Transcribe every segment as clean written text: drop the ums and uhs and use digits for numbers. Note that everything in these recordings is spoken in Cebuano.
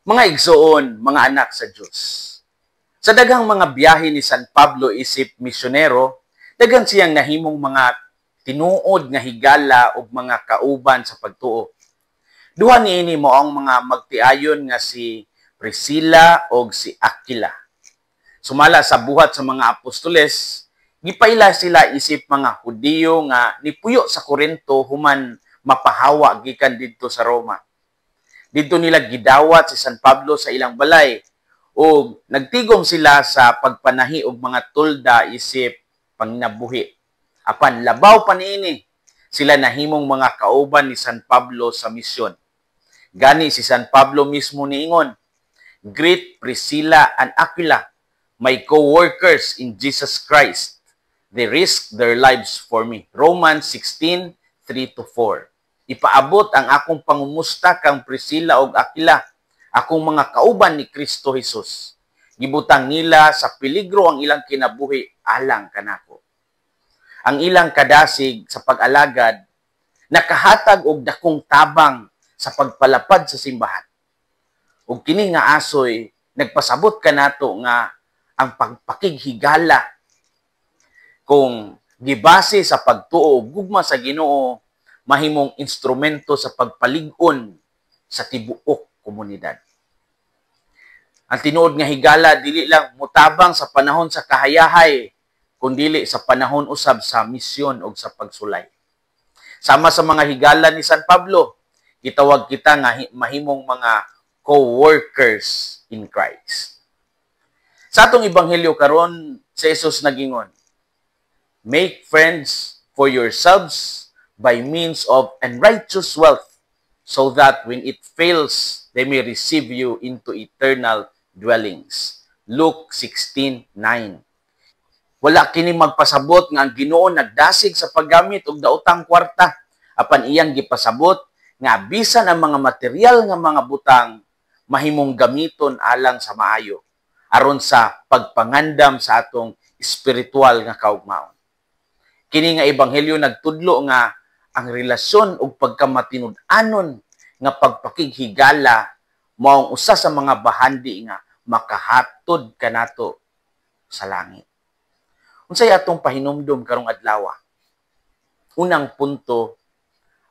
Mga igsoon, mga anak sa Dios. Sa daghang mga biyahe ni San Pablo isip misyonero, daghan siyang nahimong mga tinuod nga higala ug mga kauban sa pagtuo. Duha niini mao ang mga magtiayon nga si Priscilla ug si Aquila. Sumala sa Buhat sa mga Apostoles, gipaila sila isip mga Hudiyo nga nipuyo sa Korinto human mapahawa gikan didto sa Roma. Didto nila gidawat si San Pablo sa ilang balay ug nagtigom sila sa pagpanahi og mga tolda isip panginabuhi. Apan labaw pa niini, sila nahimong mga kauban ni San Pablo sa misyon. Gani si San Pablo mismo niingon, "Greet Priscilla and Aquila, my co-workers in Jesus Christ. They risked their lives for me." Romans 16:3-4. Ipaabot ang akong pangumusta kang Priscilla ug Aquila, akong mga kauban ni Kristo Jesus. Gibutang nila sa peligro ang ilang kinabuhi alang kanako. Ang ilang kadasig sa pag-alagad nakahatag og dakong tabang sa pagpalapad sa simbahan. Ug kini nga asoy nagpasabot kanato nga ang pagpakighigala, kung gibase sa pagtuo ug gugma sa Ginoo, mahimong instrumento sa pagpalig-on sa tibuok komunidad. Ang tinuod nga higala dili lang mutabang sa panahon sa kahayahay, kundili sa panahon usab sa misyon o sa pagsulay. Sama sa mga higala ni San Pablo, gitawag kita nga mahimong mga co-workers in Christ. Sa atong ebanghelyo karon, si Jesus nagingon, "Make friends for yourselves by means of unrighteous wealth, so that when it fails, they may receive you into eternal dwellings." Luke 16:9. Wala kini magpasabot nga ang Ginoo nagdasig sa paggamit og daotang kwarta, apan iyang gipasabot nga bisan ang mga material nga mga butang mahimong gamiton alang sa maayo aron sa pagpangandam sa atong espiritual nga kaugmaon. Kini nga ebanghelyo nagtudlo nga ang relasyon ug pagkamatinud-anon nga pagpakighigala mao ang usa sa mga bahandi nga makahatod kanato sa langit. Unsay atong pahinumdom karong adlaw? Unang punto,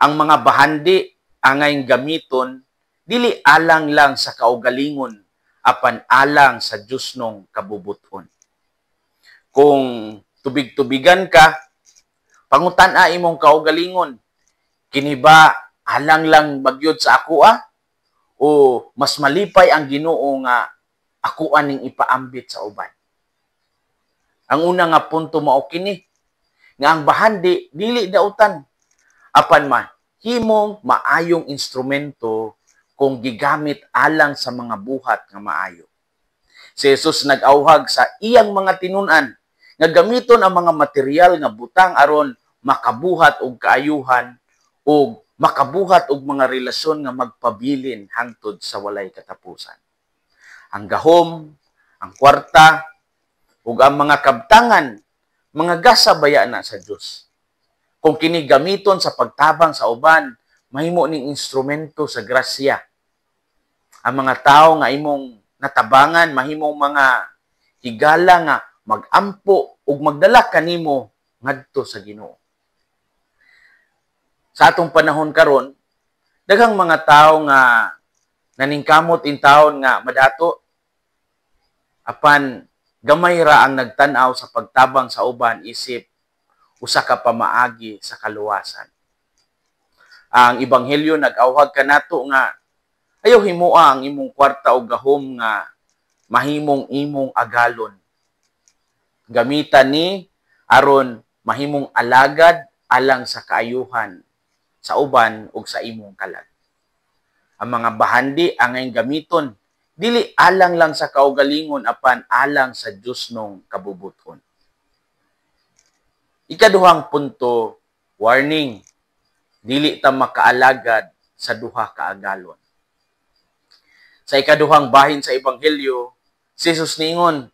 ang mga bahandi angay gamiton dili alang lang sa kaugalingon apan alang sa Diyosnong kabubuton. Kung tubig-tubigan ka, pangutan-a imong kaugalingon, kini ba alang lang bagyod sa ako ah? O mas malipay ang Ginoo nga ako aning ipaambit sa uban? Ang una nga punto mao kini nga ang bahandi dili dautan apan mahimong maayong instrumento kung gigamit alang sa mga buhat nga maayo. Si Jesus nag-awhag sa iyang mga tinun-an nga gamiton ang mga material nga butang aron makabuhat og kaayuhan ug makabuhat og mga relasyon nga magpabilin hangtod sa walay katapusan. Ang gahom, ang kwarta, ug ang mga kabtangan, mga gasa baya na sa Dios. Kung kini gamiton sa pagtabang sa uban, mahimo ning instrumento sa grasya. Ang mga tawo nga imong natabangan mahimong mga higala nga magampo ug magdala kanimo ngadto sa Ginoo. Sa atong panahon karon, daghang mga tawo nga naningkamot intawon nga madato, apan gamay ra ang nagtan-aw sa pagtabang sa uban isip usa ka pamaagi sa kaluwasan. Ang ebanghelyo nag-awhag kanato nga ayaw himoa ang imong kwarta o gahom nga mahimong imong agalon. Gamitan ni aron mahimong alagad alang sa kaayuhan sa uban ug sa imong kalag. Ang mga bahandi angay gamiton dili alang lang sa kaugalingon apan alang sa Diyosnong kabubuton. Ikaduhang punto, warning, dili ta makaalagad sa duha ka agalon. Sa ikaduhang bahin sa ebanghelyo, si Jesus niingon,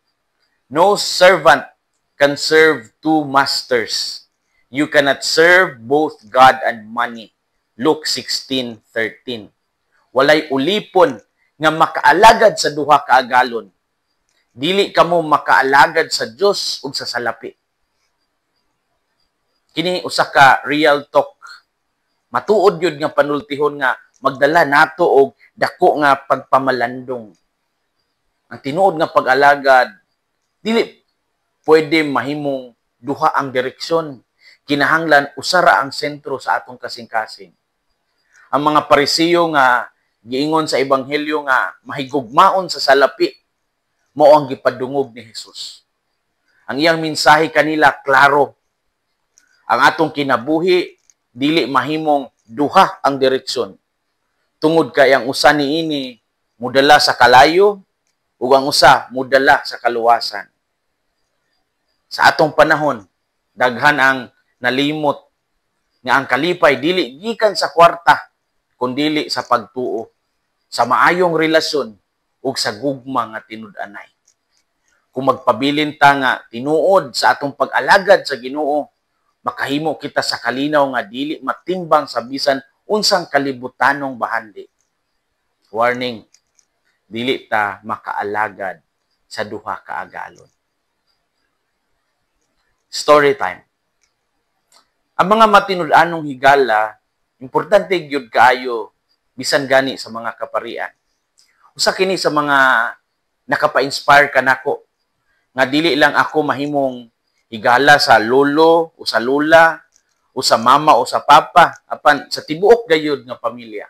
"No servant can serve two masters. You cannot serve both God and money." Luke 16:13. Walay ulipon nga nga makaalagad sa duha ka agalon. Dili kamo makaalagad sa Dios ug sa salapi. Kini usa ka real talk. Matuod gyud nga panultihon nga magdala nato og dako nga pagpamalandong. Ang tinuod nga pag-alagad dili pwede mahimong duha ang direksyon. Kinahanglan usa ra ang sentro sa atong kasing-kasing. Ang mga Parisiyo nga giingon sa ebanghelyo nga mahigugmaon sa salapi, mao ang gipadungog ni Jesus. Ang iyang mensahe kanila klaro. Ang atong kinabuhi dili mahimong duha ang direksyon. Tungod kay ang usa niini mudala sa kalayo ug ang usa mudala sa kaluwasan. Sa atong panahon, daghan ang nalimot nga ang kalipay dili gikan sa kwarta kundili sa pagtuo, sa maayong relasyon ug sa gugma nga tinud-anay. Kung magpabilin ta nga tinuod sa atong pag-alagad sa Ginoo, makahimo kita sa kalinaw nga dili matimbang sa bisan unsang kalibutanong bahandi. Warning, dili ta makaalagad sa duha ka agalon. Story time. Ang mga matinud-anong higala, importante gyud kaayo bisan gani sa mga kaparian. Usa kini sa mga nakapa-inspire kanako nga dili lang ako mahimong higala sa lolo o sa lola o sa mama o sa papa, apan sa tibuok gayud nga pamilya.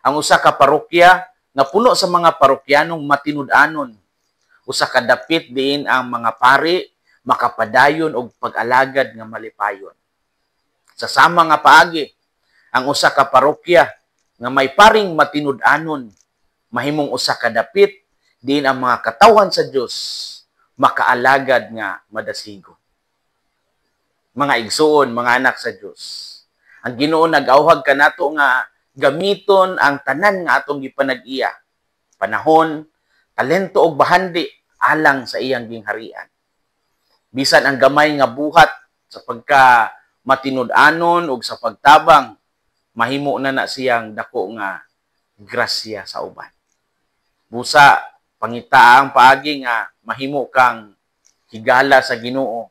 Ang usa ka parokya nga puno sa mga parokyanong matinud-anon, usa ka dapit diin ang mga pari makapadayon og pag-alagad nga malipayon. Sa sama nga paagi, ang usa ka parokya nga may paring matinud-anon mahimong usa ka dapit diin ang mga katawhan sa Dios makaalagad nga madasigo. Mga igsuon, mga anak sa Dios, ang Ginoo nag-awhag kanato nga gamiton ang tanan nga atong gipanag-iya, panahon, talento ug bahandi alang sa iyang gingharian. Bisan ang gamay nga buhat sa pagka matinud-anon ug sa pagtabang, mahimo na na siyang dako nga grasya sa uban. Busa pangita ang paagi nga mahimo kang higala sa Ginoo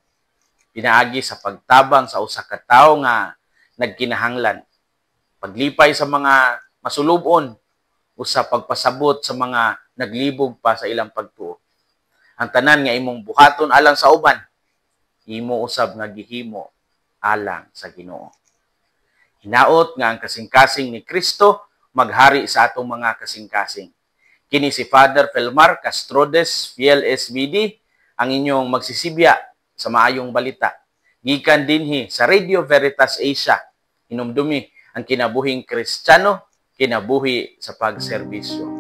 pinaagi sa pagtabang sa usa ka tawo nga nagkinahanglan, paglipay sa mga masulubon o sa pagpasabot sa mga naglibog pa sa ilang pagtuo. Ang tanan nga imong buhaton alang sa uban, imo usab nga gihimo alang sa Ginoo. Hinaot nga ang kasing-kasing ni Kristo maghari sa atong mga kasing-kasing. Kini si Father Felmar Castrodes, Fiel SVD, ang inyong magsisibya sa maayong balita. Gikan dinhi sa Radio Veritas Asia, hinumdumi ang kinabuhing Kristiyano, kinabuhi sa pagserbisyo.